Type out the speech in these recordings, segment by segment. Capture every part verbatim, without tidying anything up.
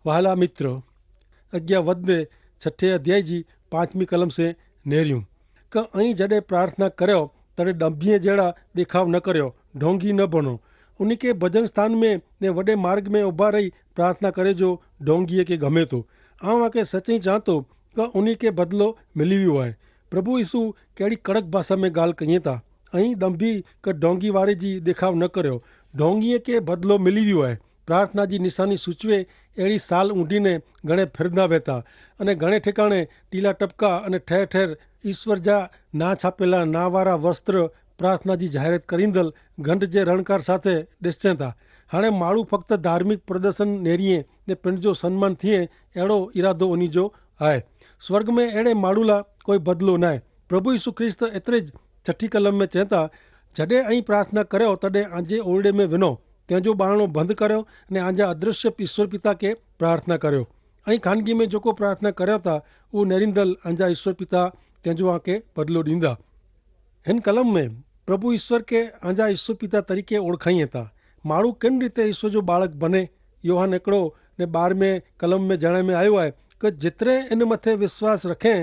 વહાલા મિત્ર, અજ્ઞા વધને છઠે અધ્યાય જી પાંચમી કલમ સે નેર્યું, કે અહીં જડે પ્રાર્થના કર્યો તડે ડંભીએ જેડા દેખાવ ન કર્યો, ઢોંગી ન ભણો. ઉની કે ભજન સ્થાન મેં ને વડે માર્ગ મેં ઉભા રહી પ્રાર્થના કરે જો ઢોંગીએ કે ગમે તો. આવ આકે સચ્ચી ચાંતો કે ઉની કે બદલો મિલિવ્યો હૈ. પ્રભુ ઈસુ કેડી કડક ભાષા મેં ગાલ કહિયે તા. અહીં દંભી કે ઢોંગી વારે જી દેખાવ ન કર્યો, ઢોંગીએ કે બદલો મિલિવ્યો હૈ. પ્રાર્થના જી નિશાની સૂચવે એડી સાલ ઊંડીને ઘણે ફેરદા વહેતા અને ઘણે ઠેકાણે ટીલા ટપકા અને ઠેર ઠેર ઈસ્વર જા ના છાપેલા ના વારા વસ્ત્ર પ્રાર્થના જી જાહેરત કરીંદલ ઘંટ જે રણકાર સાથે ડેસચેતા. હાણે માળું ફક્ત ધાર્મિક પ્રદર્શન નેરીએ ને પેનજો સન્માન થિયે એડો ઇરાદો ઓની જો આય. સ્વર્ગ મેં એડે માળુલા કોઈ બદલો નાય. પ્રભુ ઈસુ ખ્રિસ્ત એતરે જ છઠી કલમ મેં ચેતા, જડે અહીં પ્રાર્થના કર્યો તદે આજે ઓરડે મેં વિનો તેજો બારણો બંધ કર્યો ને આજા અદ્રશ્ય ઈસ્વર પિતા કે પ્રાર્થના કર્યો. અહીં ખાનગી મેં જોકો પ્રાર્થના કર્યો તા ઉહ નેરિંદલ આજા ઈસ્વર પિતા તેજો આકે બદલો દીંદા. હેન કલમ મેં પ્રભુ ઈસ્વર કે આજા ઈસ્વર પિતા તરીકે ઓળખાઈ હતા. માણું કેન રીતે ઈસ્વર જો બાળક બને? યોહાન એકડો ને બાર મેં કલમ મેં જણાય મેં આયો હૈ, કે જેતરે એન મતે વિશ્વાસ રખે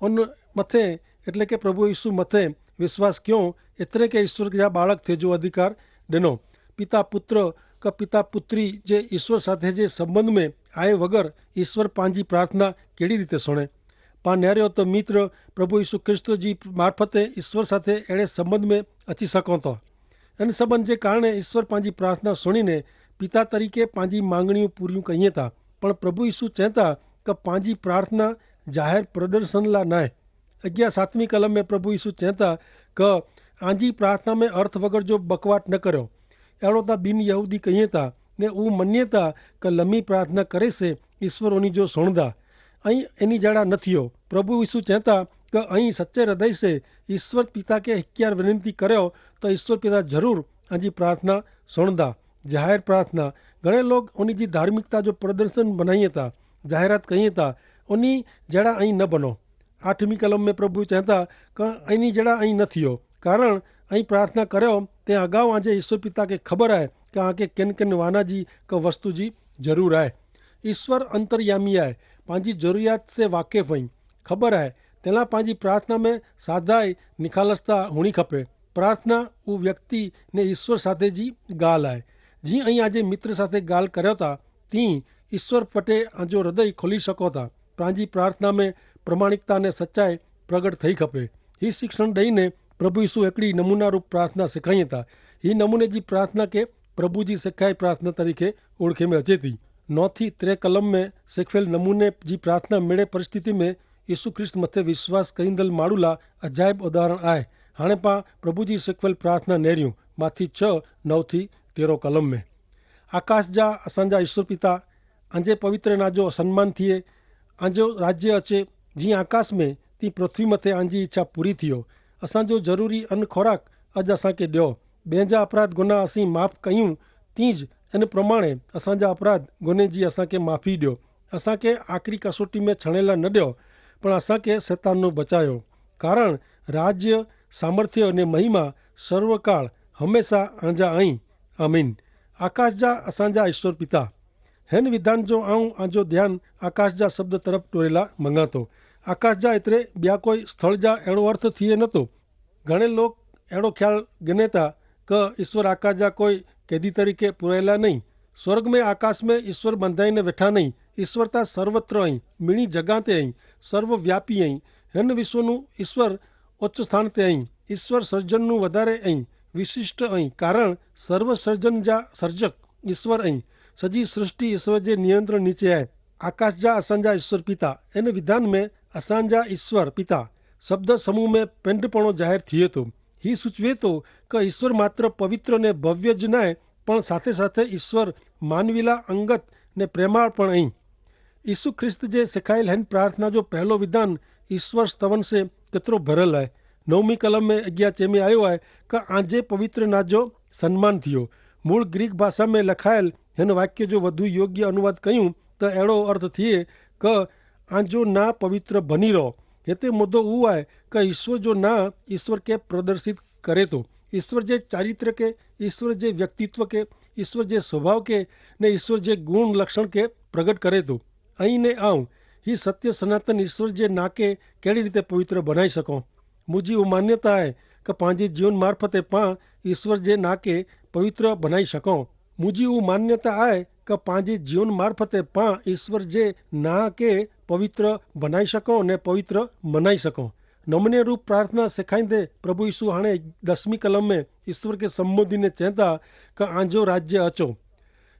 ઉન મતે, એટલે કે પ્રભુ ઈસુ મતે વિશ્વાસ ક્યો, એતરે કે ઈસ્વર જા બાળક થે જો અધિકાર દેનો. પિતા પુત્ર કે પિતા પુત્રી જે ઈસ્વર સાથે જે સંબંધ મેં આય વગર ઈસ્વર પાંજી પ્રાર્થના કેડી રીતે સુણે? પા નેર્યો તો મિત્ર, પ્રભુ ઈસુ ખ્રિસ્ત જી મારફતે ઈસ્વર સાથે એડે સંબંધ મેં અચી સકો તો. એન સંબંધ જે કારણે ઈસ્વર પાંજી પ્રાર્થના સુણીને પિતા તરીકે પાંજી માંગણીઓ પૂર્યું કહિયે તા. પણ પ્રભુ ઈસુ ચેતા કે પાંજી પ્રાર્થના જાહેર પ્રદર્શન લા નાય. અગિયા સાતમી કલમ મેં પ્રભુ ઈસુ ચેતા કે આજી પ્રાર્થના મેં અર્થ વગર જો બકવાટ ન કર્યો. એડો તા બિનયહૂદી કહિયે તા ને ઉં મન્યે તા કે લમી પ્રાર્થના કરે સે ઈસ્વર ઓની જો સુણદા. અહીં એની જેડા ન થિયો. પ્રભુ ઈસુ ચેતા કે અહીં સચ્ચે હૃદય સે ઈસ્વર પિતા કે હિક્યાર વિનંતી કર્યો તો ઈસ્વર પિતા જરૂર આજી પ્રાર્થના સુણદા. જાહેર પ્રાર્થના ઘણે લોગ ઓની જી ધાર્મિકતા જો પ્રદર્શન બનાઈ તા, જાહેરાત કહિયે તા, ઓની જેડા અહીં ન બનો. આઠમી કલમ મેં પ્રભુ ચેતા કે અહીં જેડા અહીં ન થિયો, કારણ અહીં પ્રાર્થના કર્યો તે અગાઉ આજે ઈસ્વર પિતા કે ખબર આય કે આકે કેન કેન વાના જી કે વસ્તુ જી જરૂર આય. ઈસ્વર અંતર્યામી આય, પાંજી જરૂરિયાત સે વાકેફ અહીં ખબર આય. તેલા પાંજી પ્રાર્થના મેં સાધાઈ નિખાલસતા હુણી ખપે. પ્રાર્થના ઉં વ્યક્તિ ને ઈસ્વર સાથે જી ગાલ આય. જી અહીં આજે મિત્ર સાથે ગાલ કર્યો તા તી ઈસ્વર પટે આજો હૃદય ખોલી શકો તા. પાંજી પ્રાર્થના મેં પ્રમાણિકતા ને સચ્ચાઈ પ્રગટ થઈ ખપે. હી શિક્ષણ દઈને પ્રભુ ઈસુ એકડી નમૂનારૂપ પ્રાર્થના સિખાઈ તા. હી નમૂને જી પ્રાર્થના કે પ્રભુ જી સિખાઈ પ્રાર્થના તરીકે ઓળખે મેં અચેતી. નોથી ત્રે કલમ મેં સિખવેલ નમૂને જી પ્રાર્થના મેળે પરિસ્થિતિ મેં ઈસુ ખ્રિસ્ત મતે વિશ્વાસ કરીંદલ માડૂલા અજાયબ ઉદાહરણ આય. હાણે પા પ્રભુ જી સિખવેલ પ્રાર્થના નેર્યું. માથી છ નવ થી તેરો કલમ મેં આકાશ જા અસાંજા ઈસ્વર પિતા, આંજે પવિત્ર નાજો સન્માન થિયે, આંજો રાજ્ય અચે, જી આકાશ મેં તી પૃથ્વી મતે આંજી ઇચ્છા પૂરી થિયો. અસાંજો જરૂરી અન ખોરાક અજ અસાંકે દ્યો. બેંજા અપરાધ ગુના અસી માફ કહ્યું, તી જ એન પ્રમાણે અસાંજા અપરાધ ગુને જી અસાંકે માફી દ્યો. અસાંકે આખરી કસોટી મેં છણેલા ન દ્યો, પણ અસાંકે સેતાનનો બચાયો. કારણ, રાજ્ય, સામર્થ્ય અને મહિમા સર્વકાળ હમેંશા આંજા અહીં. આમીન. આકાશ જા અસાંજા ઈસ્વર પિતા, હેન વિધાન જો આઉં આજો ધ્યાન આકાશ જા શબ્દ તરફ ટોરેલા મંગાતો. આકાશ જા એતરે બ્યા કોઈ સ્થળ જા એડો અર્થ થિયે નતો. ઘણે લોક એડો ખ્યાલ ગનેતા કે ઈસ્વર આકાશ જા કોઈ કેદી તરીકે પુરાયેલા નહીં. સ્વર્ગ મેં આકાશ મેં ઈસ્વર બંધાઈને વેઠા નહીં. ઈસ્વર તા સર્વત્ર અહીં, મિણી જગાતે અહીં, સર્વવ્યાપી અહીં. હેન વિશ્વનું ઈસ્વર ઉચ્ચ સ્થાન તે અહીં. ઈસ્વર સર્જનનું વધારે અહીં વિશિષ્ટ અહીં, કારણ સર્વ સર્જન જા સર્જક ઈસ્વર અહીં. સજી સૃષ્ટિ ઈસ્વર જે નિયંત્રણ નીચે આય. આકાશ જા અસાંજા ઈસ્વર પિતા, એન વિધાન મેં અસાંજા ઈસ્વર પિતા શબ્દ સમૂહ મેં પેંડપણો જાહેર થિયે તો. હી સૂચવે તો કે ઈસ્વર માત્ર પવિત્ર ને ભવ્ય જ નાય, પણ સાથે સાથે ઈસ્વર માનવીલા અંગત ને પ્રેમાળ પણ અહીં. ઈસુ ખ્રિસ્ત જે સિખાયેલ હેન પ્રાર્થના જો પહેલો વિધાન ઈસ્વર સ્તવન સે કેતરો ભરલ હૈ. નવમી કલમ મેં અજ્ઞા ચેમે આયો હૈ કે આજે પવિત્ર ના જો સન્માન થિયો. મૂળ ગ્રીક ભાષા મેં લખાયેલ હેન વાક્ય જો વધુ યોગ્ય અનુવાદ કહ્યું તો એડો અર્થ થિયે કે આજો ના પવિત્ર ભની રહો. હેતે મુદ્દો ઉવાય કે ઈસ્વર જો ના ઈસ્વર કે પ્રદર્શિત કરે તો ઈસ્વર જે ચારિત્ર કે ઈસ્વર જે વ્યક્તિત્વ કે ઈસ્વર જે સ્વભાવ કે ને ઈસ્વર જે ગુણ લક્ષણ કે પ્રગટ કરે તો. અહીં ને આવ હી સત્ય સનાતન ઈસ્વર જે નાકે કેડી રીતે પવિત્ર બનાઈ શકો? મુજી ઉં માન્યતા આય કે પાંજી જીવન મારફતે પાં ઈસ્વર જે નાકે પવિત્ર બનાઈ શકો. મુજી ઉં માન્યતા આય કે પાંજી જીવન મારફતે પાં ઈસ્વર જે નાકે પવિત્ર બનાઈ શકો ને પવિત્ર મનાઈ શકો. નમનેરૂપ પ્રાર્થના સેખાઈંદે પ્રભુ ઈસુ હાણે દસમી કલમ મેં ઈસ્વર કે સંબોધીને ચેંતા કે આંજો રાજ્ય અચો.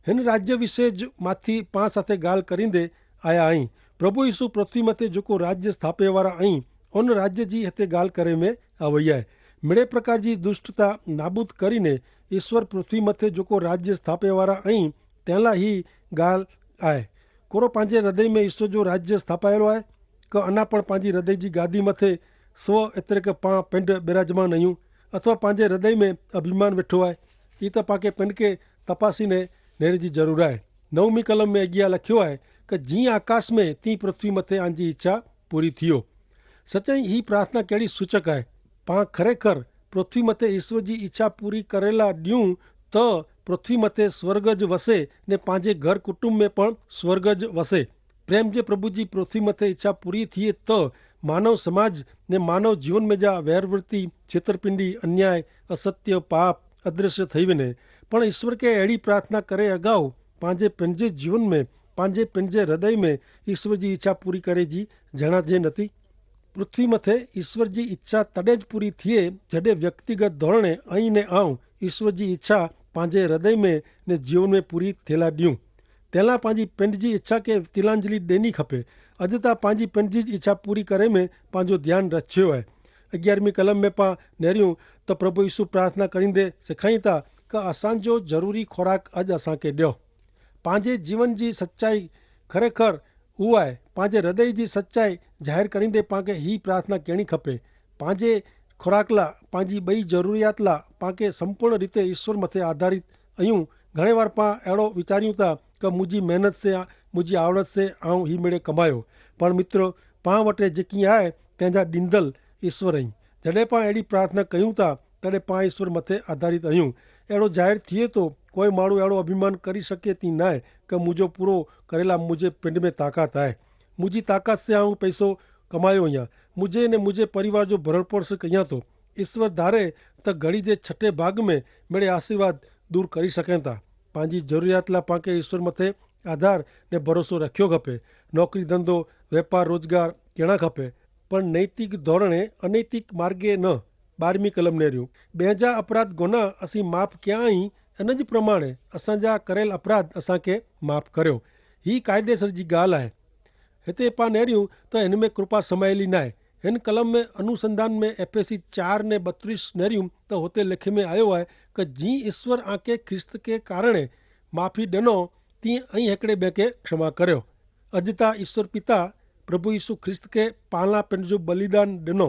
હેન રાજ્ય વિશે જ માથી પાંચ સાથે ગાલ કરીંદે આયા અહીં. પ્રભુ ઈસુ પૃથ્વી મતે જોકો રાજ્ય સ્થાપેવારા અહીં અન રાજ્ય જી હેતે ગાલ કરે મેં આવયાએ. મેળે પ્રકાર જી દુષ્ટતા નાબૂદ કરીને ઈસ્વર પૃથ્વી મતે જોકો રાજ્ય સ્થાપેવારા અહીં તેલા હી ગાલ આય. કોરો પાંજે હૃદય મેં ઈસ્વર જો રાજ્ય સ્થાપાયેલો આય? કે અના પણ પાંજી હૃદય જી ગાદી મતે સ્વ એતરે કે પાં પેંડ બિરાજમાન અયું અથવા પાંજે હૃદય મેં અભિમાન વેઠો આય? ઈ તો પાંકે પેંડ કે તપાસી ને નેરે જી જરૂર આય. નવમી કલમ મેં અગિયા લખ્યો આય કે જી આકાશ મેં તી પૃથ્વી મતે આંજી ઇચ્છા પૂરી થિયો. સચાઈ હી પ્રાર્થના કેડી સૂચક આય? પાં ખરેખર પૃથ્વી મતે ઈસ્વર જી ઇચ્છા પૂરી કરેલા ડ્યું તો પૃથ્વી મતે સ્વર્ગ જ વસે ને પાંજે ઘર કુટુંબ મેં પણ સ્વર્ગ જ વસે. પ્રેમ જે પ્રભુ જી પૃથ્વી મતે ઇચ્છા પૂરી થિયે તો માનવ સમાજ ને માનવ જીવન મેં જા વૈરવર્તી છેતરપિંડી અન્યાય અસત્ય પાપ અદ્રશ્ય થઈ વેને. પણ ઈસ્વર કે એડી પ્રાર્થના કરે અગાઉ પાંજે પેનજે જીવન મેં પાંજે પેનજે હૃદય મેં ઈસ્વર જી ઇચ્છા પૂરી કરે જી જણા જે નથી. પૃથ્વી મતે ઈસ્વર જી ઇચ્છા તદે જ પૂરી થિયે જડે વ્યક્તિગત ધોરણે અહીં ને આવ ઈસ્વર જી ઇચ્છા પાંજે હૃદય મેં ને જીવન મેં પૂરી થેલા ડ્યું. તેલા પાંજી પેંડ જી ઇચ્છા કે તિલાંજલી દેની ખપે. અજ તા પાંજી પેંડ જી ઇચ્છા પૂરી કરે મેં પાંજો ધ્યાન રચ્યો હૈ. અગિયારમી કલમ મેં પાં નેર્યું તો પ્રભુ ઈસુ પ્રાર્થના કરીંદે સિખાઈતા કે અસાંજો જરૂરી ખોરાક અજ અસાંકે દ્યો. પાંજે જીવન જી સચ્ચાઈ ખરેખર ઉવાય પાંજે હૃદય જી સચ્ચાઈ જાહેર કરીંદે પાંકે હી પ્રાર્થના કહેણી ખપે. પાંજે ખોરાકલા પાંજી બઈ જરૂરિયાતલા પાંકે સંપૂર્ણ રીતે ઈસ્વર મતે આધારિત અયું. ઘણે વાર પાં એડો વિચાર્યું તા કે મુજી મહેનત સે મુજી આવડત સે આઉં હી મેળે કમાયો. પણ મિત્ર, પાં વટે જેકી આય તેના ડિંદલ ઈસ્વર અહીં. જડે પાં એડી પ્રાર્થના કહ્યું તા તડે પાં ઈસ્વર મતે આધારિત અયું. એડો જાહેર થિયે તો કોઈ માણું એડો અભિમાન કરી શકે તી નાય કે મુજો પૂરો કરેલા મુજે પિંડ મેં તાકાત આય. મુજી તાકાત સે આઉં પૈસો કમાયો અહિયા મુજે ને મુજે પરિવાર જો ભરણપોર સે કહિયા તો ઈસ્વર ધારે તો ઘડી જે છઠે ભાગ મેં મેળે આશીર્વાદ દૂર કરી શકેતા. પાંજી જરૂરિયાતલા પાંકે ઈસ્વર મતે આધાર ને ભરોસો રખ્યો ખપે. નોકરી ધંધો વેપાર રોજગાર કહેણા ખપે, પણ નૈતિક ધોરણે અનૈતિક માર્ગે ન. બારમી કલમ નેર્યું, બેજા અપરાધ ગોના અસી માફ ક્યાં અહીં? અનજ પ્રમાણે અસાંજા કરેલ અપરાધ અસાંકે માફ કર્યો. હી કાયદેસર જી ગાલ આય. હેતા પાં નેર્યું તો એન મેં કૃપા સમાયેલી નાય. હેન કલમ મેં અનુસંધાન મેં એફેસી ચાર ને બત્રીસ નેર્યું તો હોતે લેખે મેં આયો આય કે જી ઈસ્વર આંકે ખ્રિસ્ત કે કારણે માફી ડેનો તી અહીં હેકડ઼ે બેંકે ક્ષમા કર્યો. અજ તા ઈસ્વર પિતા પ્રભુ ઈસુ ખ્રિસ્ત કે પાલા પેનજો બલિદાન ડેનો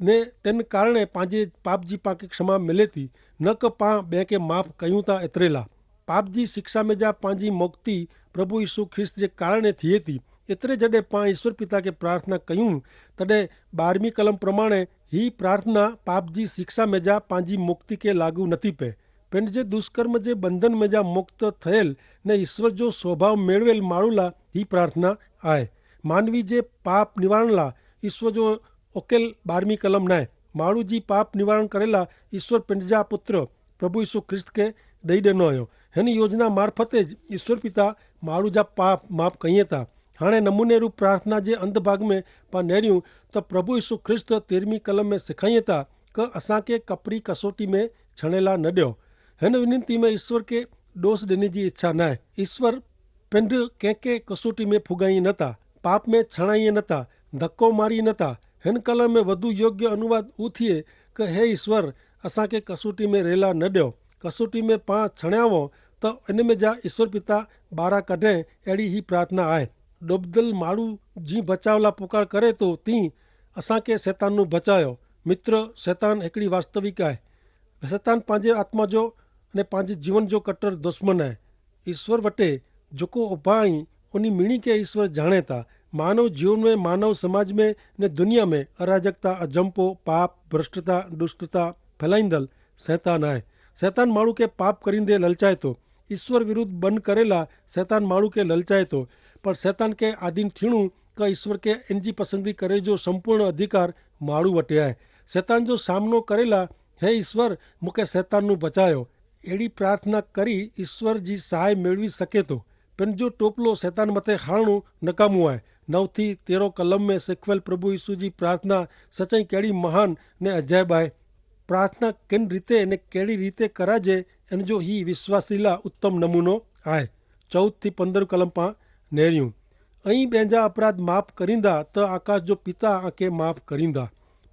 ને તેન કારણે પાંજે પાપજી પાંકે ક્ષમા મિલેતી. ન કે પાં બેંકે માફ કહ્યું તા એતરેલા પાપજી શિક્ષા મેં જા પાંજી મોક્તિ પ્રભુ ઈસુ ખ્રિસ્ત જે કારણે થિયેતી. એતરે જડે પાં ઈસ્વર પિતા કે પ્રાર્થના કહ્યું તદે બારમી કલમ પ્રમાણે હી પ્રાર્થના પાપજી શિક્ષા મેં જા પાંજી મોક્તિ કે લાગુ નથી પે. પેંડ જે દુષ્કર્મ જે બંધન મેં જા મુક્ત થયેલ ને ઈસ્વર જો સ્વભાવ મેળવેલ માળુલા હી પ્રાર્થના આય. માનવી જે પાપ નિવારણલા ઈસ્વર જો ઓકેલ બારમી કલમ નાય. માળુ જી પાપ નિવારણ કરેલા ઈસ્વર પેંડ જા પુત્ર પ્રભુ ઈસુ ખ્રિસ્ત કે દઈ દેનો અયો. હેન યોજના મારફતે જ ઈસ્વર પિતા માળુ જા પાપ માફ કહિયે તા. હાણે નમૂનેરૂપ પ્રાર્થના જે અંત ભાગ મેં પા નેર્યું તો પ્રભુ ઈસુ ખ્રિસ્ત તેરમી કલમ મેં સિખાયે તા કે અસાંકે કપરી કસોટી મેં છણેલા ન દ્યો. હેન વિનંતી મેં ઈસ્વર કે દોષ દેને જી ઇચ્છા નાય. ઈસ્વર પેંધ કેંકે કસોટી મેં ફુગાઈ નતા, પાપ મેં છણાઈ નતા, ધક્કો મારી નતા. હેન કલમ મેં વધુ યોગ્ય અનુવાદ ઉથિયે કે હે ઈસ્વર, અસાંકે કસોટી મેં રહેલા ન દ્યો. કસોટી મેં પાં છણાવો તો એન મેં જા ઈસ્વર પિતા બારા કઢે. એડી હી પ્રાર્થના આય. ડોબદલ માળુ જી ભચાવલા પુકાર કરે તો તી અસાંકે સેતાનનું ભચાયો. મિત્ર, સેતાન હેકડી વાસ્તવિક આય. સેતાન પાંજે આત્મા જો અને પાંજે જીવન જો કટ્ટર દુશ્મન આય. ઈસ્વર વટે જોકો ઉપાઈ ઉની મિણી કે ઈસ્વર જાણે તા. માનવ જીવન મેં માનવ સમાજ મેં ને દુનિયા મેં અરાજકતા અજંપો પાપ ભ્રષ્ટતા દુષ્ટતા ફેલાઈંદલ સૈતાન આય. સૈતાન માળુ કે પાપ કરીંદે લલચાય તો. ઈસ્વર વિરુદ્ધ બન કરેલા સૈતાન માળુ કે લલચાય તો. પણ સૈતાન કે આધીન થીણું કે ઈસ્વર કે એનજી પસંદી કરે જો સંપૂર્ણ અધિકાર માળુ વટે આય. સૈતાન જો સામનો કરેલા, હે ઈસ્વર, મુકે સૈતાનનું બચાયો. એડી પ્રાર્થના કરી ઈસ્વર જી સહાય મેળવી શકે તો. પેનજો ટોપલો સૈતાન મતે હારણું નકામું આય. નવથી તેરો કલમ મેં શીખવેલ પ્રભુ ઈસુ જી પ્રાર્થના સચાઈ કેડી મહાન ને અજાયબ આય. પ્રાર્થના કેન રીતે ને કેડી રીતે કરાજે, એન જો હી વિશ્વાસીલા ઉત્તમ નમૂનો આય. ચૌદથી પંદર કલમ પાં નેર્યું. અહીં બેંજા અપરાધ માફ કરીંદા તો આકાશ જો પિતા આંકે માફ કરીંદા.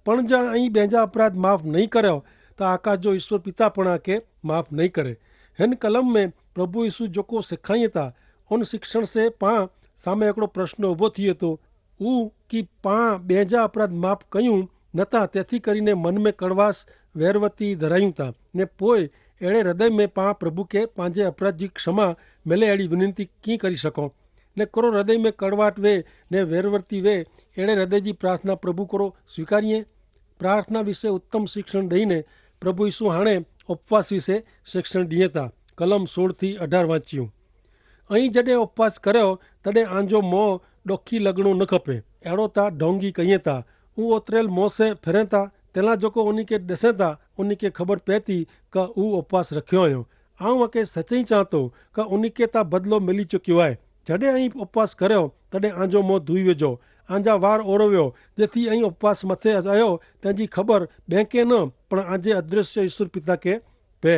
પણ જા અહીં બેંજા અપરાધ માફ નહીં કર્યો, તો આકાશ જો ઈસુ પિતા પણ આંકે માફ નહીં કરે. હેન કલમ મેં પ્રભુ ઈસુ જોકો સિખાઈ થા, ઉન શિક્ષણ સે પાં સામે એકડો પ્રશ્ન ઉભો થિયે તો, ઉ કિ પાં બેંજા અપરાધ માફ કહ્યું નતા, તેથી કરીને મન મેં કડવાશ વેરવતી ધરાયું તા, ને પોય એડે હૃદય મેં પાં પ્રભુ કે પાંજે અપરાધ જી ક્ષમા મેલે એડી વિનંતી કિં કરી શકો? ને કરો હૃદય મેં કડવાટ વે ને વેરવર્તી વે એડે હૃદય જી પ્રાર્થના પ્રભુ કરો સ્વીકારીએ. પ્રાર્થના વિશે ઉત્તમ શિક્ષણ દઈને પ્રભુ ઈસુ હાણે ઉપવાસ વિશે શિક્ષણ દિયે તા. કલમ સોળ થી અઢાર વાંચ્યું. અહીં જડે ઉપવાસ કર્યો તદે આંજો મોં ડોખી લગણો ન ખપે. એડો તા ઢોંગી કહિયે તા. ઉં ઓતરેલ મોં સે ફેરે તા તેલા જોકો ઉની કે ડસે તા ઉની કે ખબર પેતી કે ઉં ઉપવાસ રખ્યો અયો. આઉં અકે સચી ચાંતો કે ઉની કે તા બદલો મેલી ચુક્યો આય. જડે અહીં ઉપવાસ કર્યો તદે આંજો મોં ધુઈ વેજો, આંજા વાર ઓરવ્યો, જેથી અહીં ઉપવાસ મતે અયો તેની ખબર બેંકે ન પણ આજે અદ્રશ્ય ઈસુર પિતા કે પે.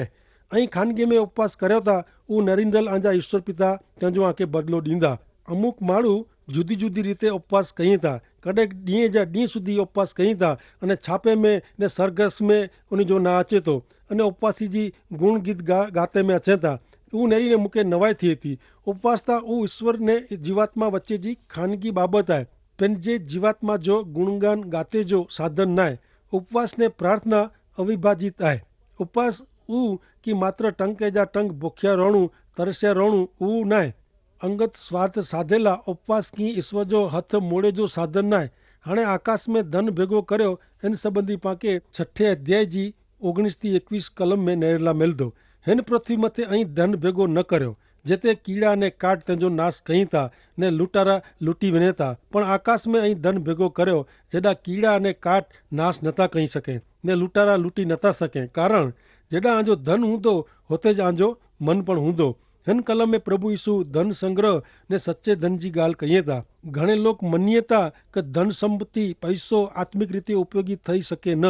અહીં ખાનગી મેં ઉપવાસ કર્યો તા ઉં નરિંદલ આંજા ઈસુર પિતા તેનો આંકે બદલો દીંદા. અમુક માળુ જુદી જુદી રીતે ઉપવાસ કહીં તા. કડેક દિયે જા દિય સુધી ઉપવાસ કહીં તા અને છાપે મેં ને સરગસ મેં ઉની જો ના અચેતો અને ઉપવાસી જી ગુણગીત ગાતે મેં અચેતા. ઉં નેરી ને મુકે નવાઈ થી તી. ઉપવાસ તા ઉં ઈસુર ને જીવાત્મા વચ્ચે જી ખાનગી બાબત આય. પેનજે જીવાત્મા જો ગુણગાન ગાતે જો સાધન નાય. ઉપવાસ ને પ્રાર્થના અવિભાજિત આય. ઉપવાસ ઉ કિ માત્ર ટંકે જા ટંક ભોખ્યા રોણું તરસ્યા રોણું ઉ નાય. અંગત સ્વાર્થ સાધેલા ઉપવાસ કિ ઈસ્વર જો હથ મોડે જો સાધન નાય. હાણે આકાશ મેં ધન ભેગો કર્યો એન સંબંધી પાંકે છઠે અધ્યાય જી ઓગણીસ થી એકવીસ કલમ મેં નેરેલા મેલ દો. હેન પૃથ્વી મતે અહીં ધન ભેગો ન કર્યો જેતે કીડા ને કાટ તેનો નાશ કહીં તા ને લૂંટારા લૂંટી વેને તા. પણ આકાશ મેં અહીં ધન ભેગો કર્યો જેડા કીડા ને કાટ નાશ નતા કહીં શકે ને લૂંટારા લૂંટી નતા શકે. કારણ જેડા આંજો ધન હૂંદો હોતે જ આંજો મન પણ હૂંદો. હેન કલમ મેં પ્રભુ ઈસુ ધન સંગ્રહ ને સચ્ચે ધન જી ગાલ કહિયે તા. ઘણે લોક મનિયે તા કે ધન સંપત્તિ પૈસો આત્મિક રીતે ઉપયોગી થઈ શકે ન.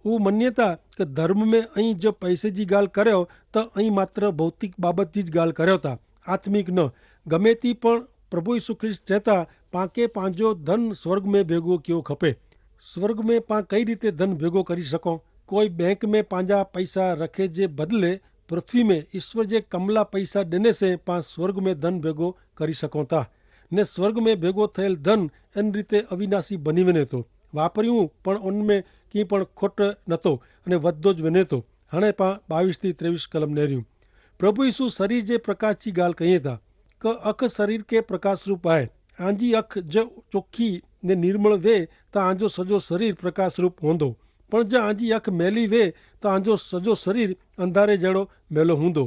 ઉં મન્યતા કે ધર્મ મેં અહીં જો પૈસે જી ગાલ કર્યો તો અહીં માત્ર ભૌતિક બાબત જી જ ગાલ કર્યો તા, આત્મિક ન. ગમે તી પણ પ્રભુ ઈસુ ખ્રિસ્ત ચેતા પાંકે પાંજો ધન સ્વર્ગ મેં ભેગો કયો ખપે. સ્વર્ગ મેં પાં કઈ રીતે ધન ભેગો કરી શકો? કોઈ બેંક મેં પાંજા પૈસા રખે જે બદલે પૃથ્વી મેં ઈસ્વર જે કમલા પૈસા દેને સે પાં સ્વર્ગ મેં ધન ભેગો કરી શકો તા. ને સ્વર્ગ મેં ભેગો થયેલ ધન એન રીતે અવિનાશી બની વેને તો વાપર્યું પણ ઉનમેં કિંપણ ખોટ નતો અને વધો જ વેને તો. હણે પાં બાવીસ થી ત્રેવીસ કલમ નેર્યું. પ્રભુ ઈસુ શરીર જે પ્રકાશ જી ગાલ કહિયે તા કે અખ શરીર કે પ્રકાશરૂપ આય. આંજી અખ જો ચોખી ને નિર્મળ વે તો આંજો સજો શરીર પ્રકાશરૂપ હોંદો. પણ જો આંજી અખ મેલી વે તો આંજો સજો શરીર અંધારે જેડો મેલો હોંદો.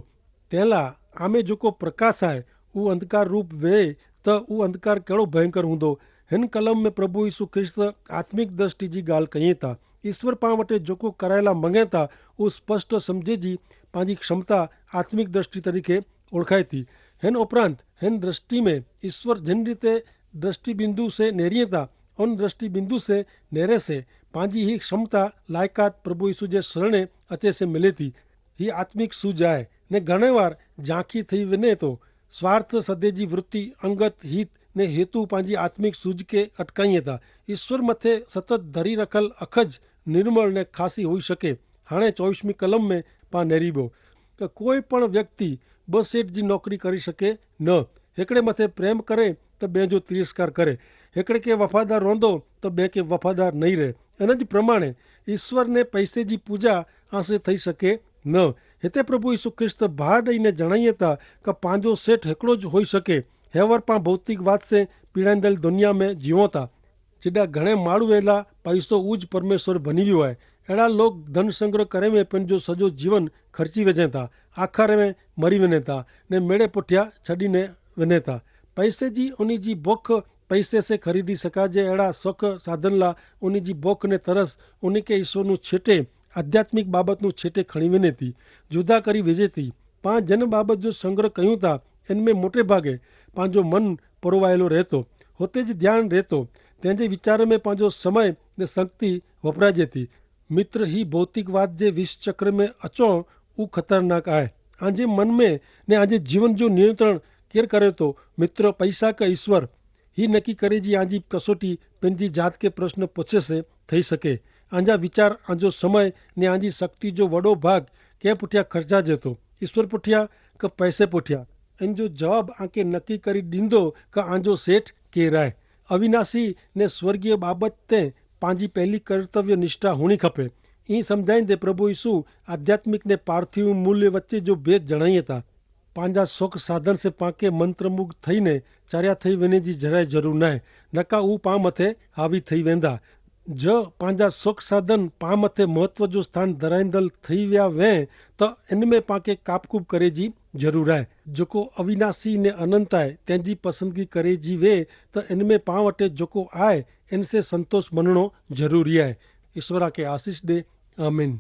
તેલા આમે જોકો પ્રકાશ આય ઉં અંધકારરૂપ વે તો ઉં અંધકાર કેડો ભયંકર હોંદો. હેન કલમ મેં પ્રભુ ઈસુ ખ્રિસ્ત આત્મિક દ્રષ્ટિ જી ગાલ કહિયે તા. ઈસ્વર પાં વટે જોકો કરાયેલા મંગેતા ઉં સ્પષ્ટ સમઝે જી પાંજી ક્ષમતા આત્મિક દ્રષ્ટિ તરીકે ઓળખાય તી. હેન ઉપરાંત હેન દ્રષ્ટિ મેં ઈસ્વર જેન રીતે દ્રષ્ટિબિંદુ સે નેરિયે તા અન દ્રષ્ટિબિંદુ સે નેરે સે પાંજી હી ક્ષમતા લાયકાત પ્રભુ ઈસુ જે સરણે અચે સે મિલે તી. હી આત્મિક સૂઝ આય ને ઘણે વાર ઝાંખી થઈ વેને તો સ્વાર્થ સદેજી વૃત્તિ અંગત હિત ને હેતુ પાંજી આત્મિક સૂઝ કે અટકાઈ તા. ઈસ્વર મતે સતત ધરી રખલ અખજ નિર્મળ ને ખાસી હોઈ શકે. હાણે ચોવીસમી કલમ મેં પા નેરીબો કે કોઈ પણ વ્યક્તિ બસ સેટ જી નોકરી કરી શકે ન. હેકડ઼ે મતે પ્રેમ કરે તો બે જો તિરસ્કાર કરે. હેકડ઼ે કે વફાદાર રોંધો તો બે કે વફાદાર નહીં રહે. એન જ પ્રમાણે ઈસ્વર ને પૈસે જી પૂજા આંસે થઈ શકે ન. હેતા પ્રભુ ઈસુ ખ્રિસ્ત ભાર દઈને જણાઈ તા કે પાંજો સેટ હેકડો જ હોઈ શકે. હેવર પાં ભૌતિક વાતસે પીડાઈ દેલ દુનિયા મેં જીવો તા જેડા ઘણે માળુ વેલા પૈસો ઉજ પરમેશ્વર ભની વ્યો આય. એડા લોગ ધન સંગ્રહ કરે મેં પન જો સજો જીવન ખર્ચી વેજે થા, આખારે મેં મરી વેને થા, ને મેડે પુઠ્યા છડી ને વેને થા. પૈસે જી ઉની જી બોખ પૈસે સે ખરીદી સકા જે એડા સોખ સાધન લા ઉની જી બોખ ને તરસ ઉની કે ઈસવ નું છેટે આધ્યાત્મિક બાબત નું છેટે ખણી વેને થી જુદા કરી વેજે થી. પાં જેન બાબત જો સંગ્રહ કહ્યું થા એન મેં મોટે ભાગે પાંજો મન પરોવાયેલો રહેતો, હોતે જ ધ્યાન રહેતો, તેન જે વિચાર મેં પાંજો સમય ને શક્તિ વપરાજે થી. મિત્ર હી ભૌતિક વાદ જે વિશ્વચક્ર મેં અચો ઉં ખતરનાક આય. આજે મન મેં ને આજે જીવન જો નિયંત્રણ કેર કરે તો? મિત્ર પૈસા કે ઈશ્વર? હી નક્કી કરે જી આજી કસોટી પેનજી જાત કે પ્રશ્ન પછે સે થઈ શકે. આજા વિચાર આજો સમય ને આજી શક્તિ જો વડો ભાગ કે પુઠ્યા ખર્ચા જેતો? ઈશ્વર પુઠ્યા કે પૈસે પુઠ્યા? એન જો જવાબ આકે નક્કી કરી દીંદો કે આજો સેઠ કે રાય? અવિનાશી ને સ્વર્ગીય બાબત તે પાંજી પહેલી કર્તવ્ય નિષ્ઠા હોણી ખપે. ઈ સમઝાઈ દે પ્રભુ ઈસુ આધ્યાત્મિક ને પાર્થિવ મૂલ્ય વચ્ચે જો ભેદ જણાઈ હતા. પાંજા સોખ સાધન સે પાંકે મંત્રમુગ થઈ ને ચાર્યા થઈ વેને જી જરાય જરૂર નાય. નકા ઉપાં મતે હાવી થઈ વેંદા. જો પાંજા સોખ સાધન પાં મતે મહત્વ જો સ્થાન ધરાઈંદલ થઈ વ્યા વે, તો એન મેં પાંકે કાપકૂપ કરે જી જરૂર આય. જોકો અવિનાશી ને અનંત આય તેની પસંદગી કરે જી વે, તો એન મેં પાં વટે જોકો આય એન સે સંતોષ મનણો જરૂરી આય. ઈશ્વર આકે આશીસ દે. આમીન.